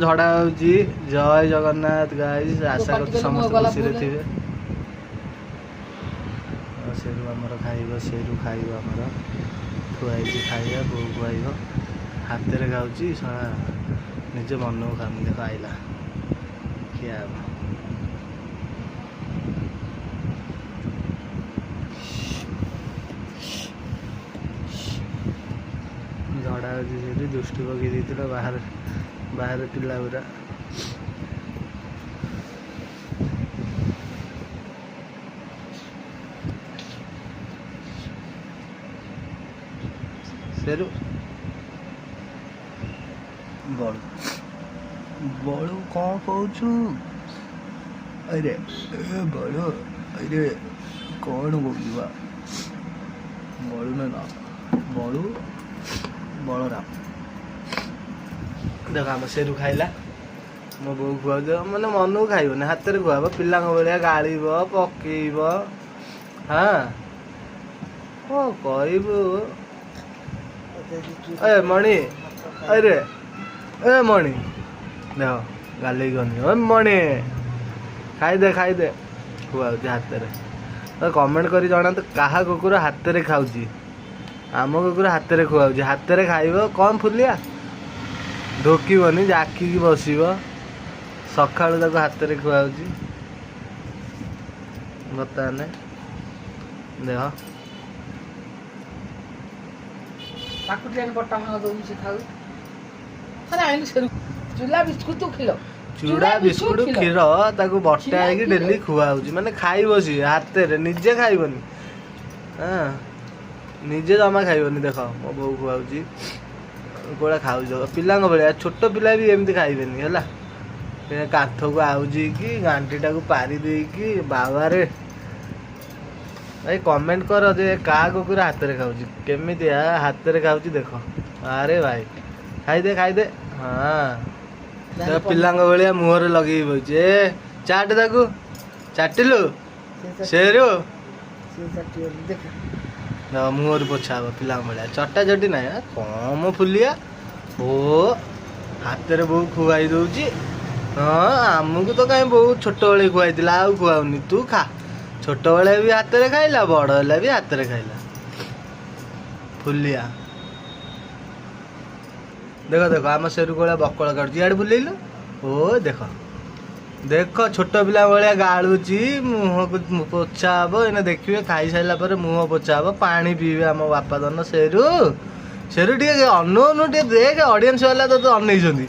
ଝଡ଼ା ହେଉଛି। ଜୟ ଜଗନ୍ନାଥ ଗାଇସ୍। ଆଶା ପାଟି କରୁଛି କଲେ ମୁହଁ ସମସ୍ତେ ଗଲା ଖୁସିରେ ପୁରା। ଥିବେ। ଆଉ ସେରୁ ଆମର ଖାଇବ, ସେରୁ ଖାଇବ। ଆମର ଥୁଆ ହେଇଛି ଖାଇବା, ବୋଉ ଖୁଆଇବ। ହାତରେ ଖାଉଛି ଶଳା, ନିଜ ମନକୁ ଖାଉନି। ଦେଖ, ଆଇଲା, ଖିଆ ହବ। ଝଡ଼ା ହେଉଛି ସେଠି, ଦୃଷ୍ଟି ପକେଇ ଦେଇଥିଲା ବାହାରେ ବାହାରେ ପିଲା ଗୁରା। ସେରୁ, ବଳୁ ବଳୁ, କ'ଣ କହୁଛୁ? ଆରେ ଏ ବଳୁ, ଆରେ କ'ଣ କହୁଛୁ ବା ବଳୁ? ନା ନା, ବଳୁ ବଳରାମ। ଦେଖ, ଆମ ସେରୁ ଖାଇଲା। ମୋ ବୋଉ ଖୁଆଉଛି। ମାନେ ମନକୁ ଖାଇବନି, ହାତରେ ଖୁଆବ। ପିଲାଙ୍କ ଭଳିଆ ଗାଳିବ, ପକେଇବ। ହଁ, କ'ଣ କହିବୁ? ଏ ମଣି, ଆରେ ଏ ମଣି, ଦେଖ ଗାଲେଇ ଗନି। ଓ ମଣି, ଖାଇଦେ ଖାଇଦେ। ଖୁଆଉଛି ହାତରେ। ତ କମେଣ୍ଟ କରି ଜଣାନ୍ତୁ କାହା କୁକୁର ହାତରେ ଖାଉଛି। ଆମ କୁକୁର ହାତରେ ଖୁଆଉଛି, ହାତରେ ଖାଇବ। କ'ଣ ଫୁଲିଆ, ଢୋକିବନି, ଜାକିକି ବସିବ। ସକାଳୁ ତାକୁ ହାତରେ ଖୁଆଉଛି ବର୍ତ୍ତମାନ। ଦେହ ତାକୁ ଟିକେ ବଟା ଭାଙ୍ଗ ଦଉନି, ସେ ଖାଉ। ଆରେ ଆଇଲୁ ସେରୁ ଚୁଲା ବିସ୍କୁଟ କ୍ଷୀର। ଚୁଡ଼ା ବିସ୍କୁଟ କ୍ଷୀର ତାକୁ ବଟା କ୍ଷୀର, ହେଇକି କ୍ଷୀର। ଡେଲି ଖୁଆ ହଉଛି। ମାନେ ଖାଇବ ସିଏ ହାତରେ, ନିଜେ ଖାଇବନି। ହଁ, ନିଜେ ଜମା ଖାଇବନି। ଦେଖ, ମୋ ବୋଉ ଖୁଆଉଛି କୋଉଟା ଖାଉଛି ଦେଖ, ପିଲାଙ୍କ ଭଳିଆ। ଛୋଟ ପିଲା ବି ଏମିତି ଖାଇବେନି। ହେଲା, ଏ କାନ୍ଥକୁ ଆଉଜିକି ଗାଣ୍ଠିଟାକୁ ପାରି ଦେଇକି। ବାବାରେ ଭାଇ, କମେଣ୍ଟ କର ଯେ କାହା କୁକୁର ହାତରେ ଖାଉଛି, କେମିତିଆ ହାତରେ ଖାଉଛି ଦେଖ। ଆରେ ଭାଇ, ଖାଇଦେ ଖାଇଦେ। ହଁ, ତ ପିଲାଙ୍କ ଭଳିଆ ମୁହଁରେ ଲଗେଇକି ବଇଛି। ଏ ଚାଟେ ତାକୁ, ଚାଟିଲୁ ସେରୁ? ଦେଖ। ମୁହଁରୁ ପୋଛା ହବ ପିଲାଙ୍କ ଭଳିଆ। ଚଟା ଚଟି ନାହିଁ। କମ ଫୁଲିଆ ଓ ହାତରେ ବୋଉ ଖୁଆଇ ଦଉଛି। ହଁ, ଆମକୁ ତ କାହିଁ ବୋଉ ଛୋଟବେଳେ ଖୁଆଇଥିଲା, ଆଉ ଖୁଆଉନି। ତୁ ଖା। ଛୋଟବେଳେ ବି ହାତରେ ଖାଇଲା, ବଡ଼ ହେଲା ବି ହାତରେ ଖାଇଲା। ଫୁଲିଆ ଦେଖ ଦେଖ, ଆମ ସେରୁ ଭଳିଆ ବକଳ କାଟୁଛି। ଇଆଡ଼େ ବୁଲେଇଲୁ। ଓ ଦେଖ ଦେଖ, ଛୋଟ ପିଲା ଭଳିଆ ଗାଳୁଛି। ମୁହଁକୁ ପୋଛା ହବ ଏଇନା, ଦେଖିବେ। ଖାଇସାରିଲା ପରେ ମୁହଁ ପୋଛା ହବ, ପାଣି ପିଇବେ ଆମ ବାପା ଧନ। ସେରୁ ସେରୁ, ଟିକେ ଅନୁ ଅନୁ, ଟିକେ ଦେଖ। ଅଡ଼ିଏନ୍ସ ବାଲା ତ ଅନେଇଛନ୍ତି।